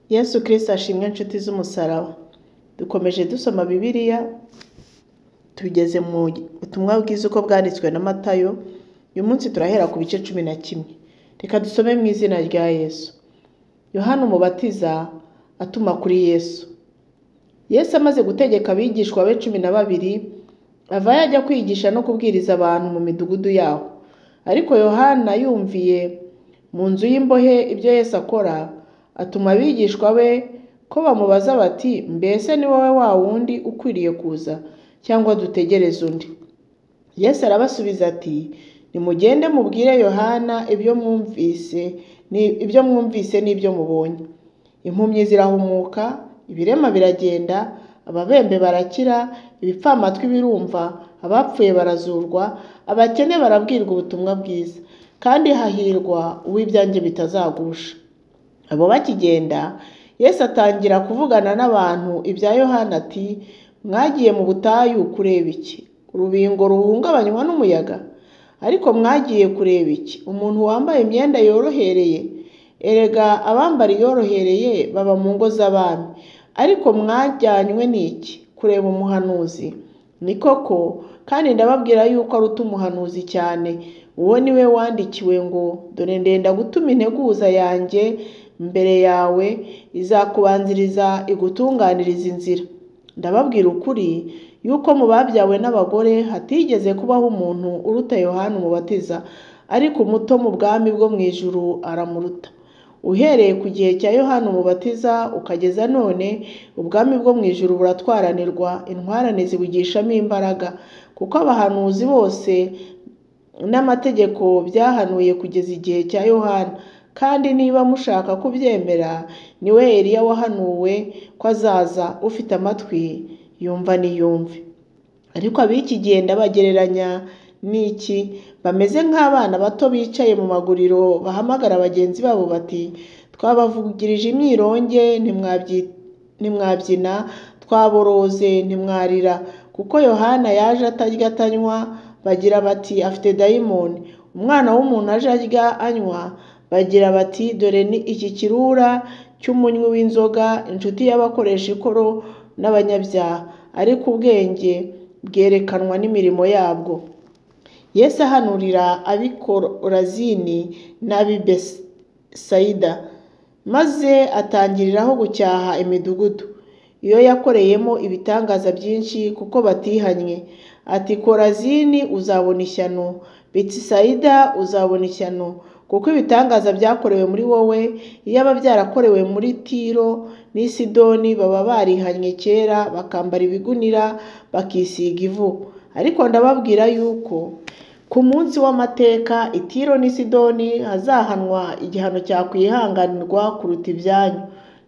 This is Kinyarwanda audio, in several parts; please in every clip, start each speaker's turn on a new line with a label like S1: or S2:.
S1: Yesu Kristo ashimwe nshuti z'umusaraba. Dukomeje dusoma Bibiliya, tugeze mu butumwa bwiza uko bwanditswe na Matayo, uyu munsi turahera ku bice 11. Reka dusome mu izina rya Yesu. Yohana Umubatiza atuma kuri Yesu. Yesu amaze gutegeka abigishwa be 12, avayo ajya kwigisha no kubwiriza abantu mu midugudu yaho. Ariko Yohana yumviye mu nzu y'imbohe ibyo Yesu akora, atuma abigishwa be ko bamubaza bati, mbese ni wowe wa wundi ukwiriye kuza, cyangwa dutegereze undi? Yesu arabasubiza ati, nimugende mubwire Yohana ibyo mwumvise n'ibyo mubonye. Impumyi zirahumuka, ibirema biragenda, ababembe barakira, ibipfamatwi birumva, abapfuye barazurwa, abakene barabwirwa ubutumwa bwiza, kandi hahirwa uw'ibyanjye bitazagusha. Abo bakigenda, Yesu atangira kuvugana n'abantu ibya Yohana ati, mwagiye mu butayu kureba iki? Urubingo ruhungabanywa n'umuyaga? Ariko mwagiye kureba iki? Umuntu wambaye imyenda yorohereye? Erega abambara iyorohereye baba mu ngo z'abami. Ariko mwajyanywe n'iki? Kureba umuhanuzi? Ni koko, kandi ndababwira yuko aruta umuhanuzi cyane. Uwo ni we wandikiwe ngo, dore ndenda gutuma integuza yanjye mbere yawe, izakubanziriza igutunganiriza inzira. Ndababwira ukuri yuko mu babyawe n'abagore hatigeze kubaho umuntu uruta Yohana Umubatiza, ariko umuto mu bwami bwo mu ijuru aramuruta. Uhereye ku gihe cya Yohana Umubatiza ukageza none, ubwami bwo mu ijuru buratwaranirwa, intwarane zibugishamo imbaraga, kuko abahanuzi bose n'amategeko byahanuye kugeza igihe cya Yohana. Kandi niba mushaka kubyemera, niwe Eliya wahanuwe ko azaza. Ufite amatwi yumva niyumve. Ariko ab'iki gihe ndabagereranya n'iki? Bameze nk'abana bato bicaye mu maguriro bahamagara bagenzi babo bati, twabavugirije imyironge ntimwabyina, twaboroze ntimwarira. Kuko Yohana yaje atarya atanywa, bagira bati afite dayimoni. Umwana w'umuntu aje arya anywa, bagira bati dore ni iki kirura cy'umunywi w'inzoga, inshuti y'abakoresha ikoro n'abanyabyaha. Ariko ubwenge bwerekanwa n'imirimo yabwo. Yesu ahanurira ab'i Korazini n'ab'i Besayida, maze atangiriraho gucyaha imidugudu iyo yakoreyemo ibitangaza byinshi, kuko batihanye. Ati, Korazini uzabona ishyano, Betsayida uzabona ishyano, kuko ibitangaza byakorewe muri wowe, iyaba byarakorewe muri Tiro n'i Sidoni, baba barihanye kera, bakambara ibigunira, bakisiga ivu. Ariko ndababwira yuko ku munsi w'amateka i Tiro n'i Sidoni hazahanwa igihano cyakwihanganirwa kuruta ibyanyu.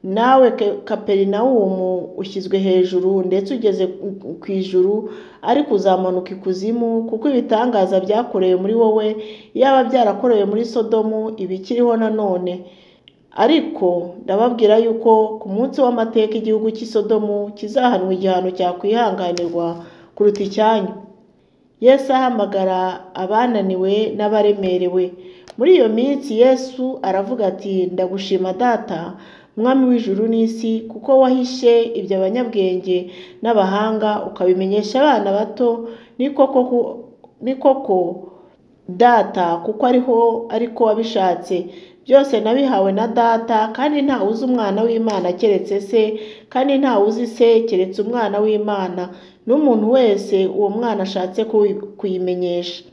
S1: Nawe Kaperinawumu ushyizwe hejuru ndetse ugeze ku ijuru, ariko uzamanuka ikuzimu, kuko ibitangaza byakorewe muri wowe, iyaba byarakorewe muri Sodomu, ibikiriho nanone. Ariko ndababwira yuko ku munsi w'amateka igihugu cy'i Sodomu kizahanwa igihano cyakwihanganirwa kuruta icyanyu. Yesu ahamagara abananiwe n'abaremerewe. Muri iyo minsi Yesu aravuga ati, ndagushima Data, Mwami w'ijuru n'isi, kuko wahishe ibyo abanyabwenge n'abahanga ukabimenyesha abana bato. Ni koko Data, kuko ariho ariko wabishatse. Byose nabihawe na Data, kandi nta wuzi Umwana w'Imana keretse Se, kandi nta wuzi Se keretse Umwana w'Imana, n'umuntu wese uwo mwana ashatse kuyimenyesha.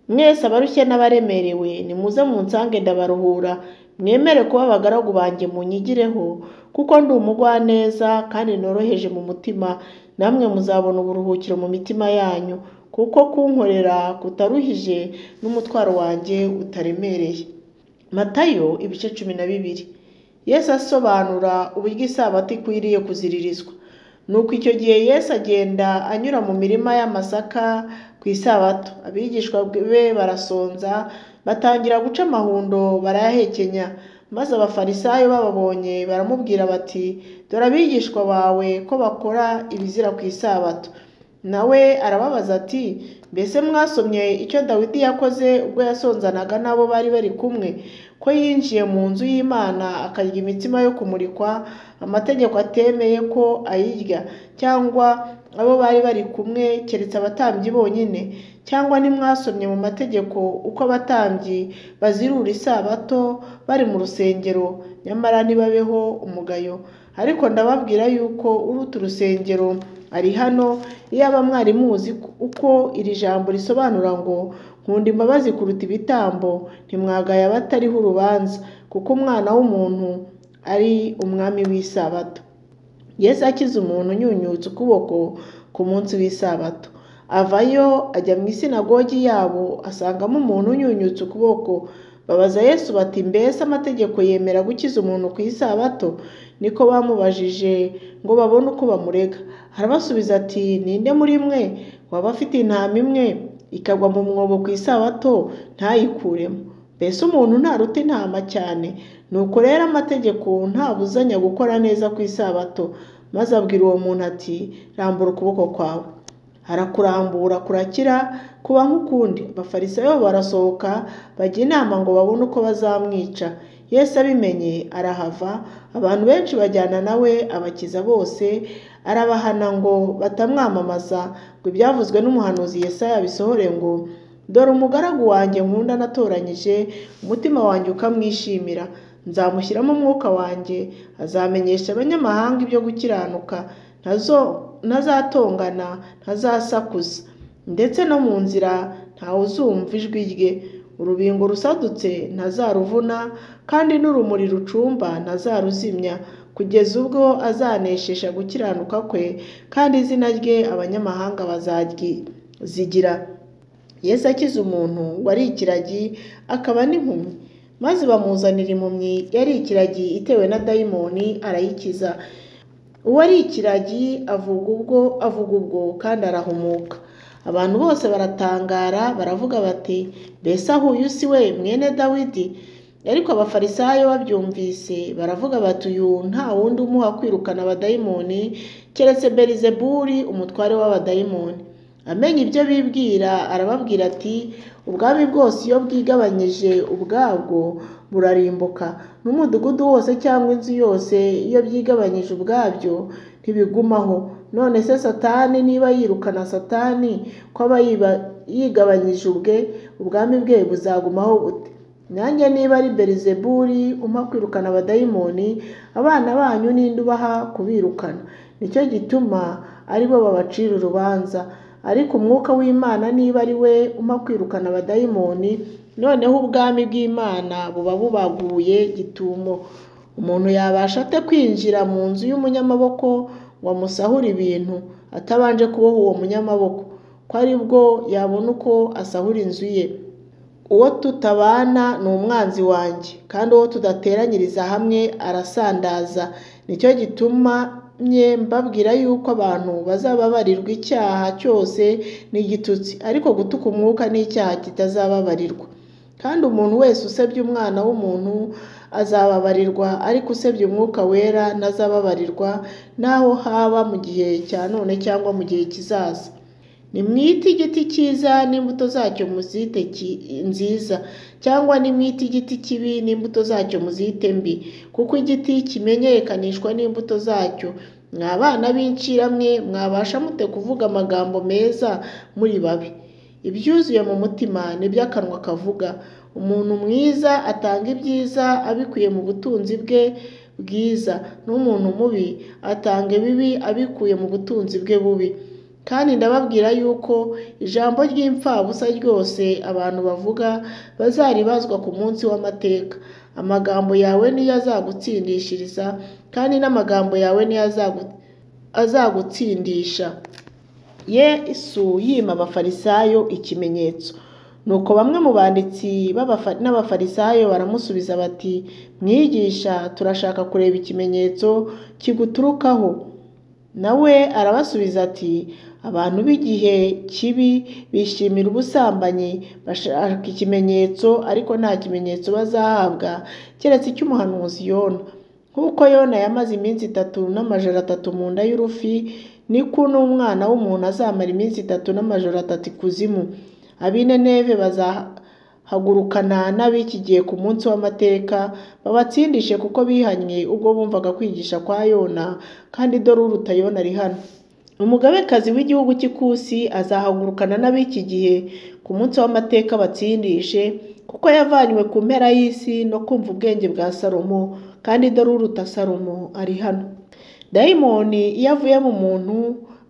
S1: Mwese abarushye n'abaremerewe, nimuze munsange ndabaruhura. Mwemere kuba abagaragu banjye munyigireho, kuko ndi umugwaneza kandi noroheje mu mutima, namwe muzabona uburuhukiro mu mitima yanyu, kuko kunkorera kutaruhije n'umutwaro wanjye utaremereye. Matayo ibice 12. Yesu asobanura uburyo isabato ikwiriye kuziririzwa. Nuko icyo gihe Yesu agenda anyura mu mirima y'amasaka ku isabato. Abigishwa be barasonza, batangira guca amahundo barayahekenya. Maze abafarisayo bababonye baramubwira bati, dore abigishwa bawe ko bakora ibizira ku isabato. Nawe arababaza ati mbese mwasomye icyo Dawidi yakoze ubwo yasonzanaga n'abo bari bari kumwe, ko yinjiye mu nzu y'Imana akarya imitsima yo kumurikwa, amategeko atemeye ko ayirya, cyangwa abo bari bari kumwe keretse abatambyi bonyine? Cyangwa ntimwasomye mu mategeko uko abatambyi bazirura isabato bari mu rusengero, nyamara ntibabeho umugayo? Ariko ndababwira yuko uruta urusengero ari hano. Iyaba mwari muzi uko iri jambo risobanura ngo nkunda imbabazi kuruta ibitambo, ntimwagaya abatariho urubanza, kuko Umwana w'umuntu ari umwami w'isabato. Yesu akiza umuntu unyunyutse ukuboko ku munsi w'isabato. Avayo ajya mu isinagogi yabo, asangamo umuntu unyunyutse ukuboko. Babaza Yesu bati mbese amategeko yemera gukiza umuntu ku isabato? Niko bamubajije ngo babone uko bamurega. Arabasubiza ati ninde muri mwe waba afite intama imwe ikagwa mu mwobo ku isabato ntayikuremo? Mbese umuntu ntaruta intama cyane? Nuko rero amategeko ntabuzanya gukora neza ku isabato. Maze abwira uwo muntu ati rambura ukuboko kwawe. Arakurambura kurakira kuba nk'ukundi. Abafarisayo barasohoka bajya inama ngo babone uko bazamwica. Yesu abimenye arahava, abantu benshi bajyana nawe abakiza bose, arabahana ngo batamwamamaza, ngo ibyavuzwe n'umuhanuzi Yesaya bisohore ngo dore umugaragu wanjye nkunda natoranyije, umutima wanjye ukamwishimira, nzamushyiramo umwuka wanjye, azamenyesha abanyamahanga ibyo gukiranuka, ntazatongana, ntazasakuza, ndetse no mu nzira ntawuzumva ijwi rye. Urubingo rusadutse ntazaruvuna, kandi n'urumuri rucumba ntazaruzimya, kugeza ubwo azaneshesha gukiranuka kwe, kandi izina rye abanyamahanga bazaryizigira. Yesu akiza umuntu wari ikiragi akaba n'impumyi. Maze bamuzanira impumyi yari ikiragi itewe na dayimoni, arayikiza. Uwari ikiragi avuga ubwo kandi arahumuka. Abantu bose baratangara baravuga bati mbese aho uyu si we mwene Dawidi? Ariko abafarisayo babyumvise baravuga bati uyu nta wundi umuha kwirukana abadayimoni keretse Belizebuli umutware w'abadayimoni. Amenye ibyo bibwira arababwira ati ubwami bwose iyo bwigabanyije ubwabwo burarimbuka, n'umudugudu wose cyangwa inzu yose iyo byigabanyije ubwabyo ntibigumaho. None se Satani niba yirukana Satani, ko aba yigabanyije ubwe, ubwami bwe buzagumaho bute? Nanjye niba ari Belizebuli umpa kwirukana abadayimoni, abana banyu ninde ubaha kubirukana? Nicyo gituma ari bo babacira urubanza. Ariko umwuka w'Imana niba ari we umpa kwirukana abadayimoni, noneho ubwami bw'Imana buba bubaguye gitumo. Umuntu yabasha ate kwinjira mu nzu y'umunyamaboko ngo amusahure ibintu atabanje kuboha uwo munyamaboko, ko ari bwo yabona uko asahura inzu ye? Uwo tutabana ni umwanzi wanjye, kandi uwo tudateranyiriza hamwe arasandaza. Nicyo gituma mbabwira yuko abantu bazababarirwa icyaha cyose n'igitutsi, ariko gutuka umwuka ni icyaha kitazababarirwa. Kandi umuntu wese usebya Umwana w'umuntu azababarirwa, ariko usebya Umwuka Wera ntazababarirwa, naho haba mu gihe cya none cyangwa mu gihe kizaza. Nimwite igiti cyiza n'imbuto zacyo muzite nziza, cyangwa nimwite igiti kibi n'imbuto zacyo muzite mbi, kuko igiti kimenyekanishwa n'imbuto zacyo. Mwa bana b'inshiramwe, mwabasha mute kuvuga amagambo meza muri babi? Ibyuzuye mu mutima nibyo akanwa kavuga. Umuntu mwiza atanga ibyiza abikuye mu butunzi bwe bwiza, n'umuntu mubi atanga ibibi abikuye mu butunzi bwe bubi. Kandi ndababwira yuko ijambo ry'imfabusa ryose abantu bavuga bazaribazwa ku munsi w'amateka. Amagambo yawe niyo azagutsindishiriza, kandi n'amagambo yawe niyo azagutsindisha. Yesu yima abafarisayo ikimenyetso. Nuko bamwe mu banditsi n'abafarisayo baramusubiza bati mwigisha, turashaka kureba ikimenyetso kiguturukaho. Nawe arabasubiza ati abantu b'igihe kibi bishimira ubusambanyi, bashaka ikimenyetso, ariko nta kimenyetso bazahabwa keretse icy'umuhanuzi Yona. Nk'uko Yona yamaze iminsi 3 n'amajoro 3 mu nda y'urufi, Niko n'Umwana w'umuntu azamara iminsi 3 n'amajoro 3 ikuzimu. Ab'i Nineve bazahagurukana n'ab'iki gihe ku munsi w'amateka, babatsindishe kuko bihannye ubwo bumvaga kwigisha kwa Yona, kandi dore uruta Yona ari hano. Umugabekazi w'igihugu cy'Ikusi azahagurukana n'ab'iki gihe ku munsi w'amateka batsindishe, kuko yavanywe ku mpera y'isi no kumva ubwenge bwa Salomo, kandi dore uruta Salomo ari hano. Dayimoni iyo avuye mu muntu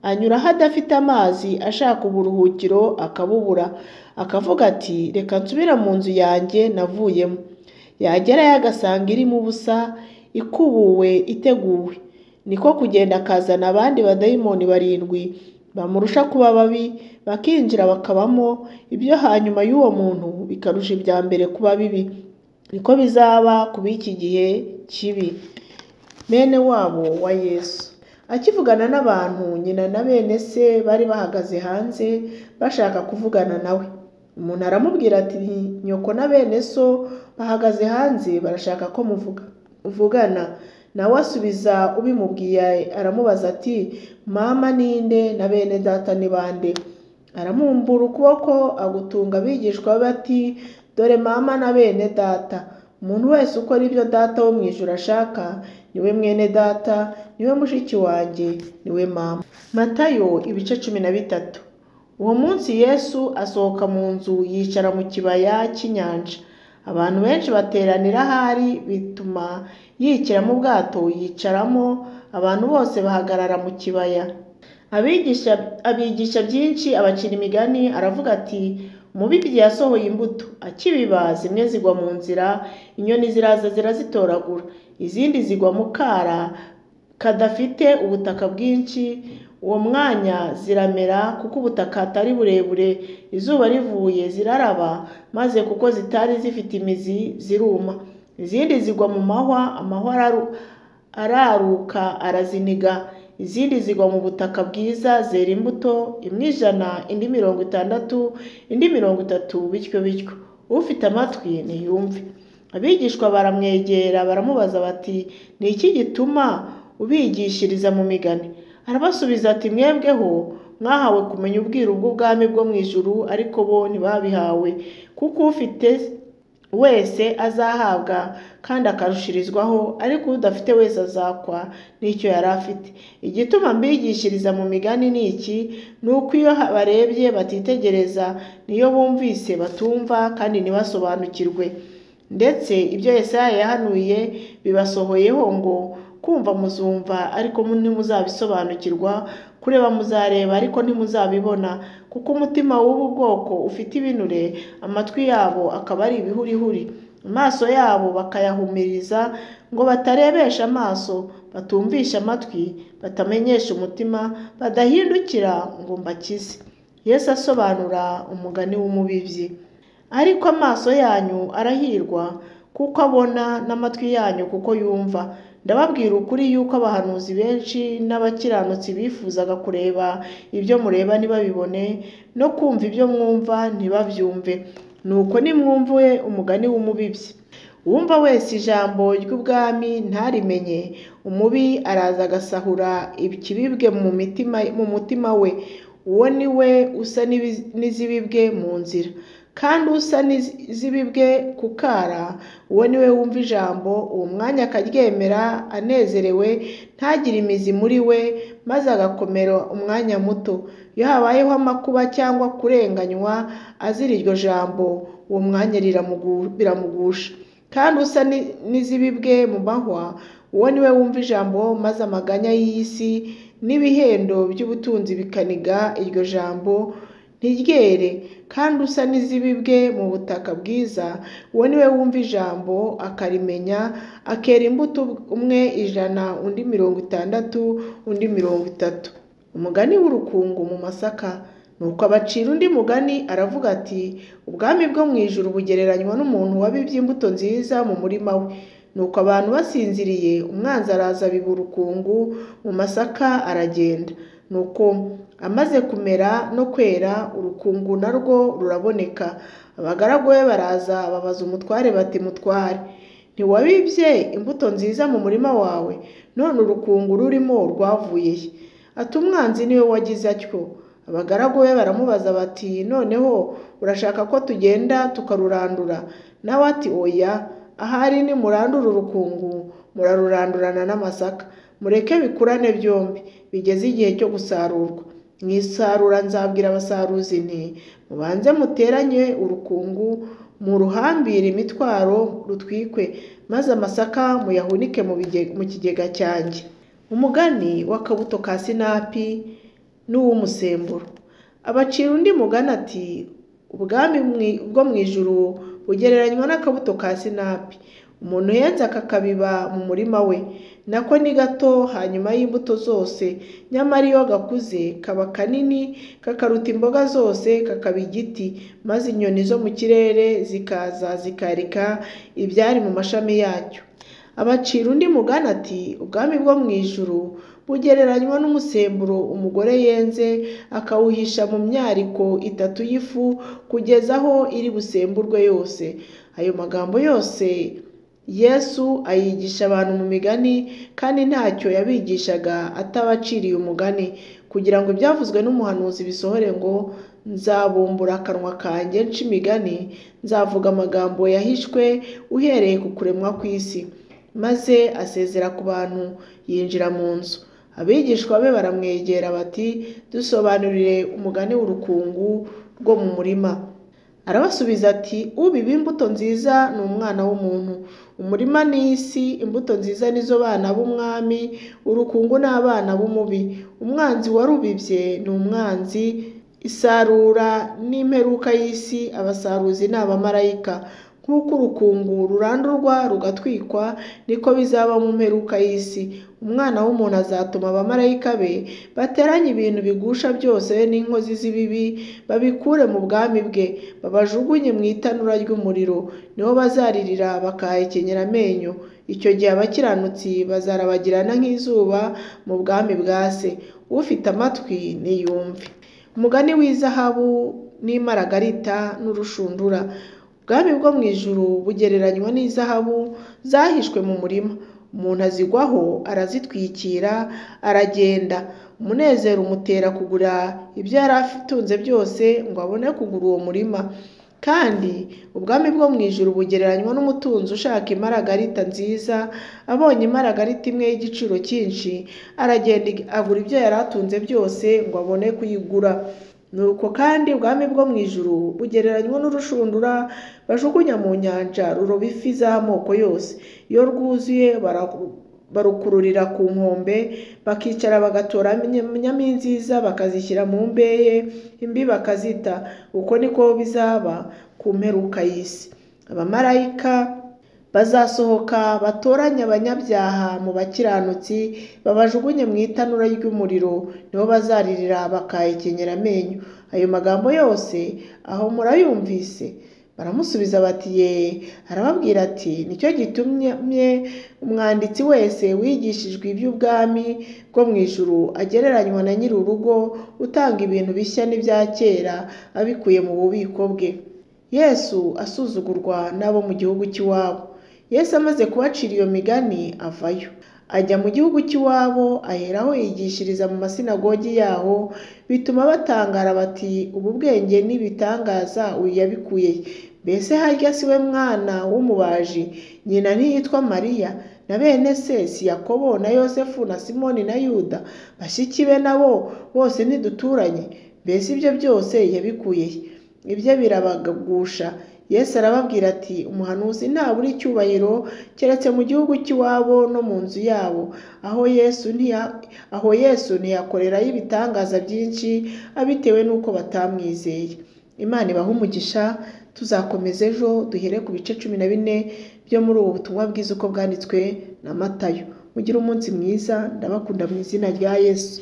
S1: anyura aho adafite amazi ashaka uburuhukiro akabubura, akavuga ati reka nsubire mu nzu yanjye navuyemo. Yagerayo agasanga irimo ubusa, ikubuwe, iteguwe. Niko kugenda akazana abandi badayimoni 7 bamurusha kuba babi, bakinjira bakabamo, ibyo hanyuma y'uwo muntu bikarusha ibya mbere kuba bibi. Niko bizaba ku b'iki gihe kibi. Bene wabo wa Yesu akivugana n'abantu, nyina na bene se bari bahagaze hanze bashaka kuvugana nawe. Umuntu aramubwira ati nyoko na bene so bahagaze hanze barashaka ko muvugana. Nawe asubiza ubimubwiye aramubaza ati mama ninde na bene data ni bande? Aramumbura ukuboko agutunga abigishwa be ati dore mama na bene data. Umuntu wese ukora ibyo data wo mu ijuru ashaka niwe mwene data, niwe mushiki wanjye, niwe mama. Matayo ibice 13. Uwo munsi Yesu asohoka mu nzu yicara mu kibaya cy'inyanja. Abantu benshi bateranira ahari, bituma yikira mu bwato yicaramo, abantu bose bahagarara mu kibaya. Abigisha byinshi, abacira imigani, aravuga ati umubibyi yasohoye imbuto, akibiba zimwe zigwa mu nzira, inyoni ziraza zirazitoragura, izindi zigwa mu kara kadafite ubutaka bwinshi, uwo mwanya ziramera kuko ubutaka atari burebure, izuba rivuye ziraraba, maze kuko zitari zifite imizi ziruma. Izindi zigwa mu mahwa, amahwa araruka araziniga. Izindi zigwa mu butaka bwiza zera imbuto, imwe 100, indi 60, indi 30, bityo bityo. Ufite amatwi niyumve. Abigishwa baramwegera baramubaza bati ni iki gituma ubigishiriza mu migani? Arabasubiza ati mwebweho mwahawe kumenya ubwiru bw'ubwami bwo mu ijuru, ariko bo ntibabihawe, kuko ufite wese azahabwa kandi akarushirizwaho, ariko udafite wese azakwa n'icyo yari afite. Igituma mbigishiriza mu migani ni iki, ni uko iyo barebye batitegereza, niyo bumvise batumva kandi ntibasobanukirwe. Ndetse ibyo Yesaya yahanuye bibasohoyeho ngo kumva muzumva ariko ntimuzabisobanukirwa, kureba muzareba ariko ntimuzabibona, kuko umutima w'ubu bwoko ufite ibinure, amatwi yabo akaba ari ibihurihuri, amaso yabo bakayahumiriza ngo batarebesha amaso, batumvisha amatwi, batamenyesha umutima, badahindukira ngo mbakize. Yesu asobanura umugani w'umubibyi. Ariko amaso yanyu arahirwa kuko abona, n'amatwi yanyu kuko yumva. Ndababwira ukuri yuko abahanuzi benshi n'abakiranutsi bifuzaga kureba ibyo mureba ntibabibone, no kumva ibyo mwumva ntibabyumve. Nuko nimwumve umugani w'umubibyi. Uwumva wese ijambo ry'ubwami ntarimenye, umubi araza agasahura ikibibwe mu mutima we. Uwo ni we usa n'izibibwe mu nzira. Kandi usa n'izibibwe ku kara, uwo ni we wumva ijambo, uwo mwanya akaryemera anezerewe, ntagire imizi muri we, maze agakomera umwanya muto. Iyo habayeho amakuba cyangwa kurenganywa azira iryo jambo, uwo mwanya biramugusha. Kandi usa n'izibibwe mu mahwa, uwo ni we wumva ijambo, maze amaganya y'iyi si n'ibihendo by'ubutunzi bikaniga iryo jambo ntiryere. Kandi usa n'izibibwe mu butaka bwiza, uwo ni we wumva ijambo akarimenya, akera imbuto, umwe 100, undi 60, undi 30. Umugani w'urukungu mu masaka. Nuko abacira undi mugani aravuga ati ubwami bwo mu ijuru bugereranywa n'umuntu wabibye imbuto nziza mu murima we. Nuko abantu basinziriye, umwanzi araza abiba urukungu mu masaka aragenda. Nuko amaze kumera no kwera, urukungu narwo ruraboneka. Abagaragu be baraza babaza umutware bati mutware, ntiwabibye imbuto nziza mu murima wawe? None urukungu rurimo rwavuye he? Ati umwanzi niwe wagize atyo. Abagaragu be baramubaza bati noneho urashaka ko tugenda tukarurandura? Nawe ati oya, ahari nimurandura urukungu murarurandurana n'amasaka, mureke bikurane byombi bigeze igihe cyo gusarurwa. Mu isarura nzabwira abasaruzi nti mubanze muteranye urukungu muruhambire imitwaro rutwikwe, maze amasaka muyahunike mu kigega cyanjye. Umugani w'akabuto ka sinapi n'uw'umusemburo. Abacira undi mugani ati ubwami bwo mu ijuru bugereranywa n'akabuto ka sinapi, umuntu yenze akakabiba mu murima we, nako ni gato hanyuma y'imbuto zose, nyamara iyo gakuze kaba kanini kakaruta imboga zose, kakaba igiti, maze inyoni zo mu kirere zikaza zikarika ibyari mu mashami yacyo. Abacira undi mugani ati ubwami bwo mu ijuru bugereranywa n'umusemburo umugore yenze akawuhisha mu myariko itatu y'ifu kugeza aho iri busemburwe yose. Ayo magambo yose Yesu ayigisha abantu mu migani, kandi ntacyo yabigishaga atabaciriye umugani, kugira ngo ibyavuzwe n'umuhanuzi bisohore ngo nzabumbura akanwa kanjye nca imigani, nzavuga amagambo yahishwe uhereye ku kuremwa kw'isi. Maze asezera ku bantu yinjira mu nzu. Abigishwa be baramwegera bati dusobanurire umugani w'urukungu rwo mu murima. Arabasubiza ati ubiba imbuto nziza ni umwana w'umuntu, umurima ni isi, imbuto nziza nizo bana b'umwami, urukungu ni abana b'umubi. Umwanzi warubibye ni umwanzi, isarura n'imperuka y'isi, abasaruzi ni abamarayika. Nk'uko urukungu rurandurwa rugatwikwa, niko bizaba mu mperuka y'isi. Umwana w'umuntu azatuma abamarayika be bateranye ibintu bigusha byose n'inkozi z'ibibi, babikure mu bwami bwe, babajugunye mu itanura ry'umuriro, niho bazaririra bakahekenyera amenyo. Icyo gihe abakiranutsi bazarabagirana nk'izuba mu bwami bwa Se. Ufite amatwi niyumve. Umugani w'izahabu n'imaragarita n'urushundura. Ubwami bwo mu ijuru bugereranywa n'izahabu zahishwe mu murima, umuntu azigwaho arazitwikira aragenda, umunezero umutera kugura ibyo yari atunze byose ngo abone kugura uwo murima. Kandi ubwami bwo mu ijuru bugereranywa n'umutunzi ushaka imaragarita nziza, abonye imaragarita imwe y'igiciro cyinshi, aragenda agura ibyo yari atunze byose ngo abone kuyigura. Nuko kandi ubwami bwo mu ijuru bugereranywa n'urushundura bajugunya mu nyanja ruroba ifi z'amoko yose. Iyo rwuzuye barukururira ku nkombe, bakicara bagatoranyamo inziza bakazishyira mu mbehe, imbi bakazita. Uko niko bizaba ku mperuka y'isi. Abamarayika bazasohoka batoranye abanyabyaha mu bakiranutsi, babajugunye mu itanura ry'umuriro, niho bazaririra bakahekenyera amenyo. Ayo magambo yose aho murayumvise? Baramusubiza bati yee. Arababwira ati nicyo gitumye umwanditsi wese wigishijwe iby'ubwami bwo mu ijuru agereranywa na nyir'urugo utanga ibintu bishya n'ibya kera abikuye mu bubiko bwe. Yesu asuzugurwa n'abo mu gihugu cy'iwabo. Yesu amaze kubacira iyo migani avayo, ajya mu gihugu cy'iwabo, aheraho yigishiriza mu masinagogi yaho, bituma batangara bati ubu bwenge n'ibitangaza uyu yabikuye he? Mbese harya si we mwana w'umubaji? Nyina ntiyitwa Mariya? Na bene se si Yakobo na Yosefu na Simoni na Yuda? Bashiki be nabo bose ntiduturanye? Mbese ibyo byose yabikuye he? Ibye birabagusha. Yesu arababwira ati umuhanuzi ntabura icyubahiro keretse mu gihugu cy'iwabo no mu nzu yabo. Aho Yesu ntiyakorerayo ibitangaza byinshi abitewe n'uko batamwizeye. Imana ibahe umugisha. Tuzakomeza ejo duhere ku bice 14 byo muri ubu butumwa bwiza uko bwanditswe na Matayo. Mugire umunsi mwiza, ndabakunda mu izina rya Yesu.